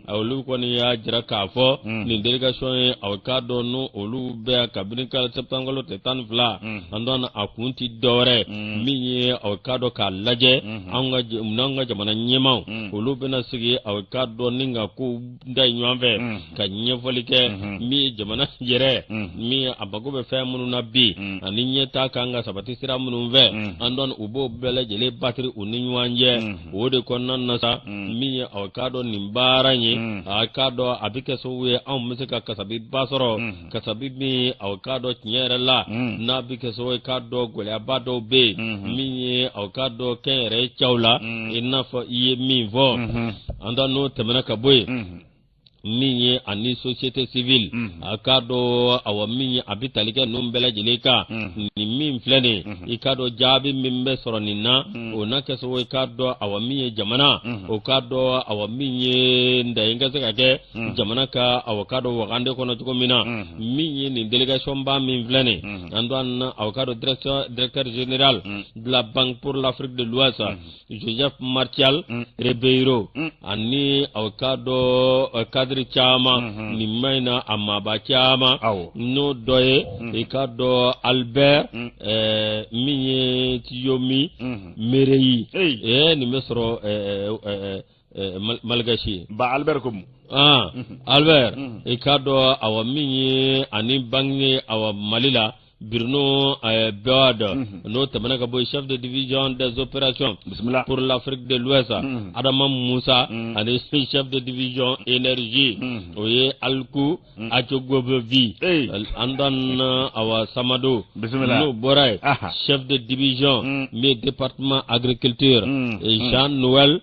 olu kɔni y'a jira k'a fɔ nin délégation ye, aw k'a dɔn n'o olu bɛ kabini septembre kalo tile 12. Antoine, a kun ti dɔwɛrɛ, min ye aw k'a dɔn k'a lajɛ anw ka jamana ɲɛmaaw, olu bɛna sigi, aw k'a dɔn ni ka kow da ɲɔgɔn fɛ, ka ɲɛfɔli kɛ, min ye jamana yɛrɛ, min ye a mago bɛ fɛn minnu na bi, ani ɲɛtaa kan ka sabati sira minnu fɛ. Antoine, u b'o bɛɛ lajɛlen batiri u ni ɲɔgɔn cɛ. O de kɔnɔna na sa, min ye aw k'a dɔn nin baara in ye, a k'a dɔn a bɛ kɛ sababu ye anw bɛ se ka kasabiba sɔrɔ, kasabi min, aw k'a dɔn tiɲɛ yɛrɛ la, n'a bɛ kɛ sababu ye k'a dɔn gɛlɛyaba dɔw bɛ yen, min ye aw k'a dɔn kɛnyɛrɛye cɛw la, i n'a fɔ i ye min fɔ. Antoine, n'o tɛmɛna ka bɔ yen, min ye ani société civile, a k'a dɔn, awa, min ye a bɛ tali kɛ ninnu bɛɛ lajɛlen kan, nin min filɛ nin ye, i k'a dɔn jaabi min bɛ sɔrɔ nin na, o na kɛ sababu ye k'a dɔn, awa, min ye jamana, o k'a dɔn, awa, min ye ndaye ka se ka kɛ jamana ka, awa, k'a dɔn wagande kɔnɔ cogo min na. Min ye nin délégation ba min filɛ nin, Antoine, aw k'a dɔn directeur général de la Banque pour l'Afrique de l'Ouest, Joseph Martial Ribeiro, ani aw k'a dɔn cadre caman, nin ma in na a maaba caman, n'o dɔ ye i k'a dɔn Albert, min ye Tiyomi Mereyi, nin bɛ sɔrɔ Malgache ye. Ba Albert ko mun? Albert, i k'a dɔn, awa, min ye ani banque, awa, Mali la, Bruno Beard. N'o tɛmɛna ka bɔ yen, chef de division des opérations Bisimila. pour l'Afrique de l'Ouest, Adama Musa, ani chef de division énergie, o ye Alku Ajogobi. Antoine, awa, Samado. Bisimila. N'o bɔra yen, chef de division, min ye département agriculture, Jean Noël.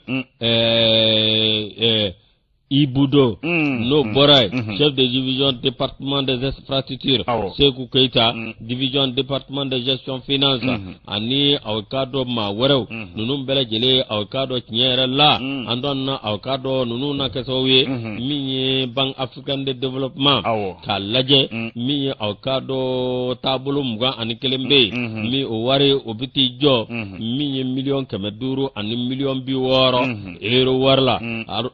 Ibudo n'o bɔra yen, chef de division département des infrastructures Seku Keyita, division département de gestion finance, ani aw k'a dɔn maa wɛrɛw, ninnu bɛɛ lajɛlen, aw k'a dɔn tiɲɛ yɛrɛ la, Antoine, aw k'a dɔn ninnu na kɛ sababu ye min ye Banque africaine de développement k'a lajɛ min ye, aw k'a dɔn taabolo 21 bɛ yen min o wari o bɛ t'i jɔ min ye 560,000,000 euro wari la.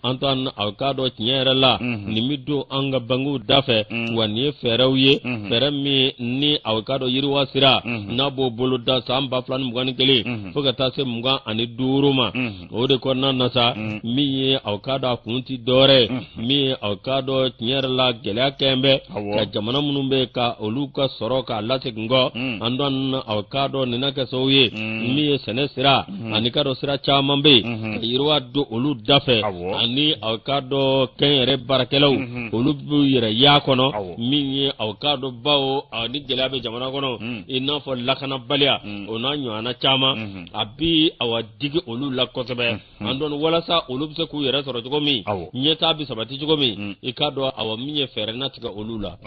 Antoine, aw k'a dɔn tiɲɛ yɛrɛ la, nin bɛ don an ka bankiw da fɛ wa. Nin ye fɛɛrɛw ye, fɛɛrɛ min ni aw k'a dɔn yiriwa sira n'a b'o bolo da san 2021 fo ka taa se 25 ma. O de kɔnɔna na sa, min ye aw k'a dɔn a kun ti dɔwɛrɛ ye, min ye aw k'a dɔn tiɲɛ yɛrɛ la gɛlɛya kɛn bɛ ka jamana minnu bɛ ka olu ka sɔrɔ k'a lasegin kɔ. Antoine, aw k'a dɔn nin na kɛ sababu ye min ye sɛnɛ sira ani k'a dɔn sira caman bɛ yen ka yiriwa don olu da fɛ, ani aw k'a dɔn kɛnyɛrɛ baarakɛlaw olu b'u yɛrɛ y'a kɔnɔ min ye aw k'a dɔn bawo ni gɛlɛya bɛ jamana kɔnɔ, i n'a fɔ lakanabaliya, o n'a ɲɔgɔnna caman, a bi awa digi olu la kosɛbɛ. Antoine, walasa olu bɛ se k'u yɛrɛ sɔrɔ cogo min, ɲɛtaa bɛ sabati cogo min, i k'a dɔn awa min ye fɛɛrɛ natigɛ olu la.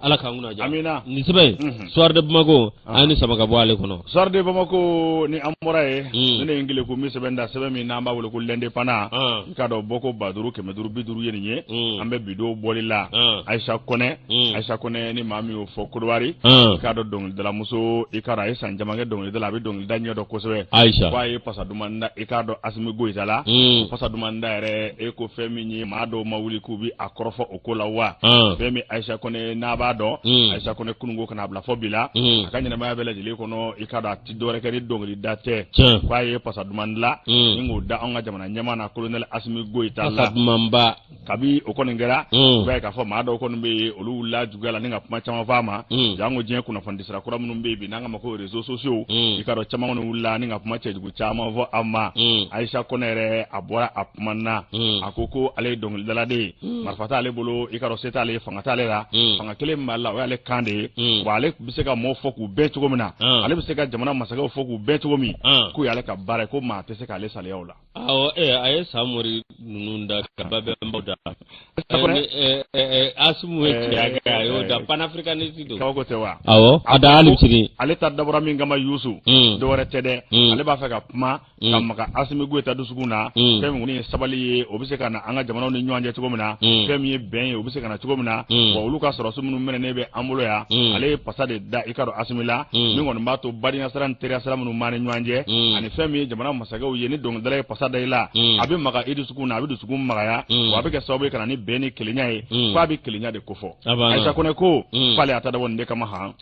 Ala k'an kunna diya. Amina. Nin sɛbɛn in, Soir de Bamako, an ye nin sama ka bɔ ale kɔnɔ. Soir de Bamako ni an bɔra yen, ne ye n kelen ko min sɛbɛn da, sɛbɛn min n'an b'a wele ko L'Indépendant, i k'a dɔn bɔko 5550 ye nin ye. An bɛ bi don bɔli la, Ayisa Kɔnɛ. Ayisa Kɔnɛ, ni maa min y'o fɔ Kodowari, i k'a dɔn dɔnkilidalamuso, i k'a dɔn a ye san caman kɛ dɔnkilida la, a bɛ dɔnkilida ɲɛdɔn kosɛbɛ. Ayisa ko a ye pasa duman da, i k'a dɔn Asimi Goyita la. Pasa duman da yɛrɛ, e ko fɛn min ye maa dɔw ma wuli k'u bɛ a kɔrɔfɔ o ko la wa. Fɛn min Ayisa Kɔnɛ n'a b'a dɔn, Ayisa Kɔnɛ kununko ka n'a bila fɔ bi la, a ka ɲɛnamaya bɛɛ lajɛlen kɔnɔ, i k'a dɔn a ti dɔwɛrɛ kɛ ni dɔnkilida tɛ. K'a ye pasa duman dilan ni k'o da anw ka jamana ɲɛmaa na, colonel Asimi Goyita la. Pasa dumanba. Kabi o kɔni kɛra, i b'a ye k'a fɔ maa dɔw kɔni bɛ yen, olu wulila juguya la ni ka kuma caman fɔ a ma. Janko diɲɛ kunnafoni sira kura minnu bɛ yen bi n'an k'a ma ko réseaux sociaux, i k'a dɔn caman kɔni wulila ni ka kuma cɛjugu caman fɔ a ma. Ayisa Kɔnɛ yɛrɛ, a bɔra a kuma na, a ko ko ale ye dɔnkilidala de ye, marifa t'ale bolo, i k'a dɔn se t'ale ye, fanga t'ale la. Fanga kelen min b'ale la, o y'ale kan de ye. Wa ale bɛ se ka maaw fɔ k'u bɛn cogo min na, ale bɛ se ka jamana masakɛw fɔ k'u bɛn cogo min, k'o y'ale ka baara ye, ko maa tɛ se k'ale saliya o la. Awɔ, a ye Samori ninnu da ka Babɛnbaw da. Asimu ye cɛya kɛ, a y'o da, panafricaniste don. Kabako tɛ wa? Awɔ, a da hali sini. Ale ta dabɔra min kama, Yusu, dɔwɛrɛ tɛ dɛ, ale b'a fɛ ka kuma ka maga Asimi Goyita dusukun na. Fɛn min kɔni ye sabali ye, o bɛ se ka na an ka jamanaw ni ɲɔgɔn cɛ cogo min na, fɛn min ye bɛn ye, o bɛ se ka na cogo min na. Wa olu ka sɔrɔdasi minnu minɛnen bɛ an bolo yan, ale ye pasa de da, i k'a dɔn Asimi la, min kɔni b'a to badenya sira ni teriya sira minnu b'an ni ɲɔgɔn cɛ, ani fɛn min ye jamana masakɛw ye, ni dɔnkilidala ye pasa da i la, a bɛ maga i dusukun na, a bɛ dusukun magaya, wa a bɛ kɛ sababu ye ka na ni bɛn ni kelenya ye. F'a bɛ kelenya de kofɔ. Ayisa Kɔnɛ ko k'ale y'a ta dabɔ nin de kama han.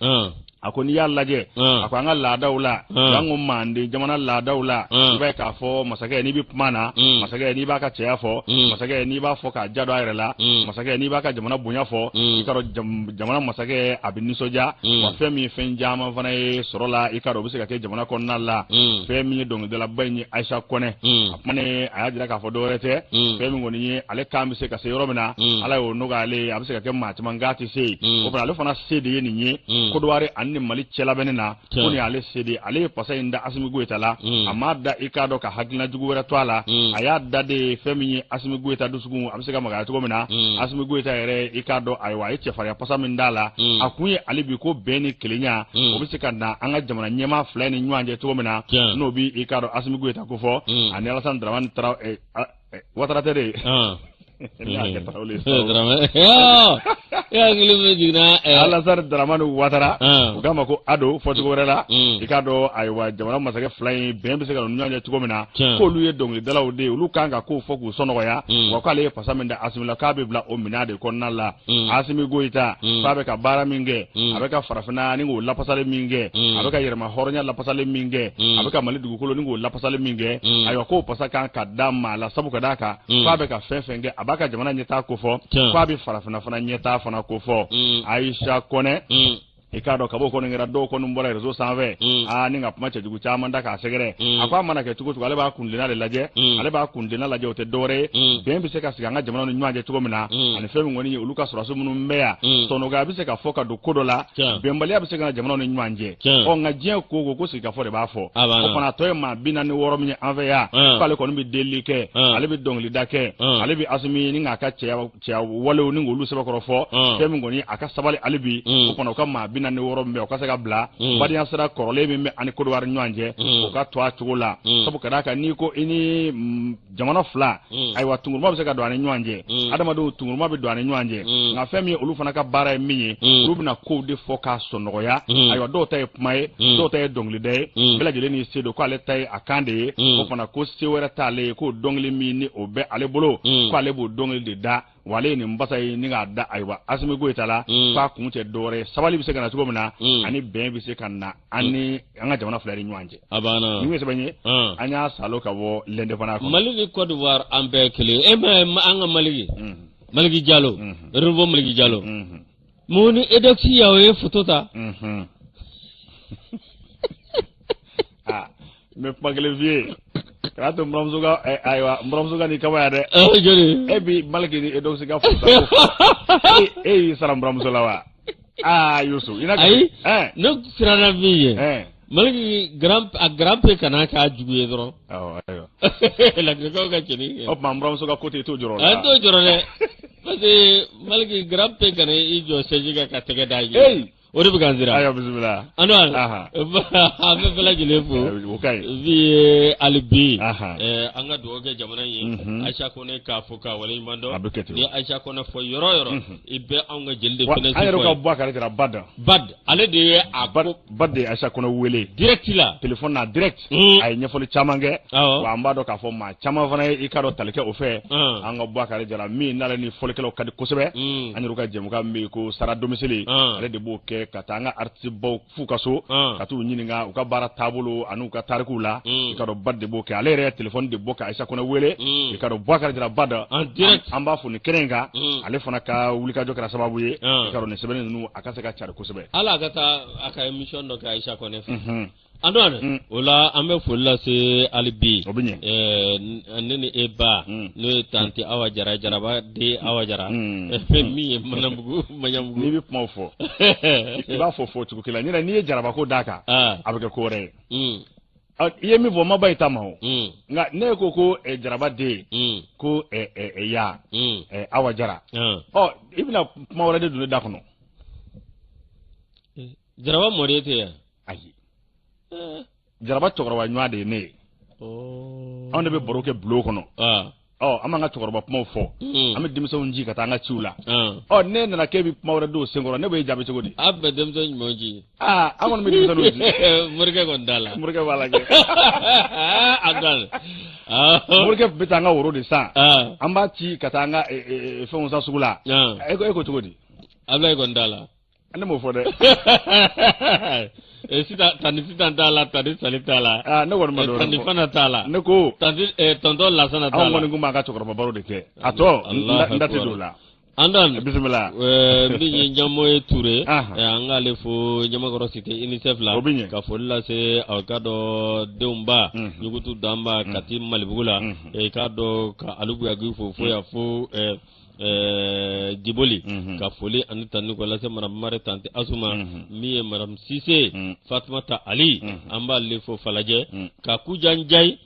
A ko n'i y'a lajɛ, a ko an ka laadaw la, an ko manden jamana laadaw la, i b'a ye k'a fɔ masakɛ, n'i bɛ kuma na masakɛ, n'i b'a ka cɛya fɔ masakɛ, n'i b'a fɔ k'a ja don a yɛrɛ la masakɛ, n'i b'a ka jamana bonya fɔ, i k'a dɔn jamana masakɛ a bɛ nisɔndiya. Wa fɛn min ye fɛn caman fana ye sɔrɔ la, i k'a dɔn o bɛ se ka kɛ jamana kɔnɔna la. Fɛn min ye dɔnkilidalaba in ye, Ayisa Kɔnɛ, a kuma a y'a jira k'a fɔ dɔwɛrɛ tɛ, fɛn min kɔni ye ale kan bɛ se ka se yɔrɔ min na, Ala y'o nɔgɔya ale ye, a bɛ se ka kɛ maa caman k'a tɛ se yen. O fana, ale fana se de ye nin ye Kodowari ani ni Mali cɛlabɛnni na, ko nin y'ale se de ye. Ale ye pasa in da Asimi Goyita la, a m'a da, i k'a dɔn ka hakilina jugu wɛrɛ to a la. A y'a da de ye fɛn min ye Asimi Goyita dusukun a bɛ se ka magaya cogo min na. Asimi Goyita yɛrɛ, i k'a dɔn, ayiwa, a ye cɛfarinya pasa min d'a la, a kun ye ale bi ko bɛn ni kelenya o bɛ se ka na an ka jamana ɲɛmaa fila ni ɲɔgɔn cɛ cogo min na, n'o bi, i k'a dɔn, Asimi Goyita ko fɔ ani Alasani Dramani Watara tɛ de. Ne y'a kɛ Tarawele ye sa. E hakili bɛ jiginna. Alasani Dramani Watara, u k'a ma ko Ado fɔcogo wɛrɛ la. I k'a dɔn, ayiwa, jamana masakɛ fila in, bɛn bɛ se ka na u ni ɲɔgɔn cɛ cogo min na, k'olu ye dɔnkilidalaw de ye, olu kan ka kow fɔ k'u sɔnɔgɔya. Wa k'ale ye pasa min da Asimi la, k'a bɛ bila o minɛn de kɔnɔna la. Asimi Goyita k'a bɛ ka baara min kɛ, a bɛ ka farafinna ni k'o lapasali min kɛ, a bɛ ka yɛrɛma hɔrɔnya lapasali min kɛ, a bɛ ka Mali dugukolo ni k'o lapasali min kɛ, ayiwa, k'o pasa kan ka da maa la, sabu ka d'a kan k'a bɛ ka fɛn fɛn kɛ, a b'a ka jamana ɲɛtaa kofɔ, k'a bɛ farafinna fana ɲɛtaa fana kofɔ. Ayisa Kɔnɛ. I k'a dɔn kab'o kɔni kɛra, dɔw kɔni bɔra réseau sanfɛ aa ni ka kuma cɛjugu caman da k'a sɛgɛrɛ. A ko a mana kɛ cogo cogo, ale b'a kuntilenna de lajɛ. Ale b'a kuntilenna lajɛ, o tɛ dɔwɛrɛ ye, bɛn bɛ se ka sigi an ka jamanaw ni ɲɔgɔn cɛ cogo min na, ani fɛn min kɔni ye olu ka sɔrɔdasi minnu bɛ yan, sɔnɔgɔya bɛ se ka fɔ ka don ko dɔ la, bɛnbaliya bɛ se ka na jamanaw ni ɲɔgɔn cɛ. Ɔ nka diɲɛ ko ko ko sigikafɔ de b'a fɔ. O fana tɔ ye maa 46 min ye an fɛ yan, k'ale kɔni bɛ delili kɛ, ale bɛ dɔnkilida kɛ, ale bɛ Asimi ni k'a ka cɛya cɛya walew ni k'olu sɛbɛkɔrɔ fɔ. Fɛn min kɔni a ka sabali hali bi, o fana u ka maa 46 min bɛ, o ka se ka bila badenya sira kɔrɔlen min bɛ ani Kodowari ɲɔgɔn cɛ, o ka to a cogo la. Sabu ka d'a kan, n'i ko i ni jamana fila, ayiwa, tunguruma bɛ se ka don a ni ɲɔgɔn cɛ, adamadenw tunguruma bɛ don a ni ɲɔgɔn cɛ. Nka fɛn min ye olu fana ka baara ye min ye, olu bɛna kow de fɔ k'a sɔnɔgɔya. Ayiwa, dɔw ta ye kuma ye, dɔw ta ye dɔnkilida ye, bɛɛ lajɛlen n'i se don. Ko ale ta ye a kan de ye, o fana ko se wɛrɛ t'ale ye, k'o dɔnkili min ni o bɛ ale bolo, ko ale b'o dɔnkili de da. Wa ale ye nin basa ye ni k'a da, ayiwa, Asimi Goyita la, k'a kun tɛ dɔwɛrɛ ye, sabali bɛ se ka na cogo min na, ani bɛn bɛ se ka na an ni an ka jamana fila ni ɲɔgɔn cɛ. A banna. Nin ye sɛbɛn ye, an y'a salo ka bɔ L'Indépendant kɔnɔ. Mali ni Côte d'Ivoire, an bɛɛ kelen. E ma an ka Maliki, Maliki Jalo, Renouveau Maliki Jalo, mun ni Eudoxie Yao ye photo ta. Aa, n bɛ kuma kelen f'i ye, kana to n buramuso ka ayiwa, n buramuso ka n'i kama yan dɛ. Joli? E bi Maliki ni Eudoxie ka photo ta ko e y'i sara n buramuso la wa? Aa Yusu, i na. Ayi, ne siranna min ye, Maliki grand, a grand P kana k'a jugu ye dɔrɔn. Awɔ, ayiwa. Laginɛkaw ka cɛnin kɛ. O tuma n buramuso ka ko tɛ, i t'o jɔrɔ o la. N t'o jɔrɔ dɛ, parce que Maliki grand P kana i jɔ chaise kan ka tɛgɛ d'a ɲɛ. O de bɛ ka n siran. Ayiwa, bisimila. Anwar, an bɛ bɛɛ lajɛlen fo. O ka ɲi. Bi ye hali bi, an ka dugawu kɛ jamana in ye. Ayisa Kɔnɛ k'a fo k'a waleɲuman dɔn. A bɛ kɛ ten. Ni Ayisa Kɔnɛ fɔ yɔrɔ o yɔrɔ, i bɛ anw ka jeli de fɛnɛ. An yɛrɛ ka Bubakari Jara Bad. Bad, ale de ye a ko. Bad de ye Ayisa Kɔnɛ wele. Direct la. Téléphone na direct. A ye ɲɛfɔli caman kɛ. Wa an b'a dɔn k'a fɔ maa caman fana ye i k'a dɔn tali kɛ o fɛ. An ka Bubakari Jara min n'ale ni fɔlikɛlaw ka di kosɛbɛ. An yɛrɛ ka jɛmukan min bɛ yen ko sara domicile. Ale de b'o kɛ ka taa an ka artiste baw f'u ka so. Ka t'u ɲininka u ka baara taabolo ani u ka tarikuw la. I k'a dɔn Bad de b'o kɛ. Ale yɛrɛ ye téléphone de bɔ ka Ayisa Kɔnɛ wele. I k'a dɔn Bubakari Jara Bad. En direct. An b'a fo nin kɛnɛ in kan. Ale fana ka wulikajɔ kɛra sababu ye. I k'a dɔn nin sɛbɛnni ninnu a ka se ka cari kosɛbɛ. Ala ka taa a ka émission dɔ kɛ Ayisa Kɔnɛ fɛ. Antoine, o la an bɛ foli lase hali bi. O bɛ ɲɛ. Ne ni e ba, n'o ye tanti Awa Jara, Jaraba den Awa Jara, fɛn min ye Manabugu Maɲanbugu. N'i bɛ kumaw fɔ, i b'a fɔ fɔ cogo kelen na. N'i ye jarabako d'a kan, a bɛ kɛ ko wɛrɛ ye. I ye min fɔ, ma ba i ta ma o. Nka ne ko ko jaraba den, ko ya Awa Jara, ɔ i bɛna kuma wɛrɛ de don ne da kɔnɔ. Jaraba mɔden tɛ yan. Ayi, jaraba cɛkɔrɔba ɲɔgɔn de ye ne ye. Anw de bɛ baro kɛ bulon kɔnɔ. Ɔ an b'an ka cɛkɔrɔba kumaw fɔ, an bɛ denmisɛnw ci ka taa an ka ciw la. Ɔ ne nana k'e bɛ kuma wɛrɛ don senkɔrɔ, ne b'e jaabi cogo di? A bɛ denmisɛn jumɛn ci? Aa, an kɔni bɛ denmisɛnninw ci. Morikɛ kɔni t'a la. Morikɛ b'a la kɛ. A dɔn. Morikɛ bɛ taa an ka woro de san, an b'a ci ka taa an ka fɛnw san sugu la. E ko cogo di? Abulayi kɔni t'a la. Ne m'o fɔ dɛ. Sisan tanti Sitan t'a la, tanti Sali t'a la. Aa, ne kɔni ma dɔ wɛrɛ fɔ. Tanti Fana t'a la. Ne ko. Tanti tonton Lasana t'a la. Anw kɔni tun b'an ka cɛkɔrɔba baro de kɛ. A tɔ n da tɛ don o la. Antoine. Bisimila. Min ye Ɲamoye Ture. An k'ale fo Ɲamakɔrɔ cité UNICEF la. O bɛ ɲɛ. Ka foli lase aw ka dɔn denw ba. Ɲugutu Danba Kati Malibugu la. I k'a dɔn ka Alu Buyagi fo fo yan fo. Diboli, ka foli ani tanuni ko lase madame Mare tanti Asuma, min ye madame Sise Fatumata Ali, an b'ale fo Falajɛ ka Kujan Jayi,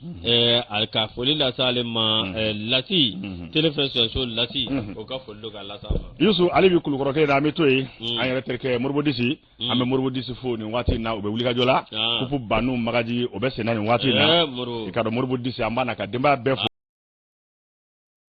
ka foli lase ale ma Lasi Téléfɛ Sɔso Lasi, o ka foli don ka lase a ma. Yusu, ale bɛ Kulukɔrɔ kɛ an bɛ to yen, an yɛrɛ terikɛ Moribo Disi, an bɛ Moribo Disi fo nin waati in na. U bɛ wulikajɔ la, kupu Banu Magaji, o bɛ senna nin waati in na. I ka dɔn Moribo Disi, an b'a n'a ka denbaya bɛɛ fo.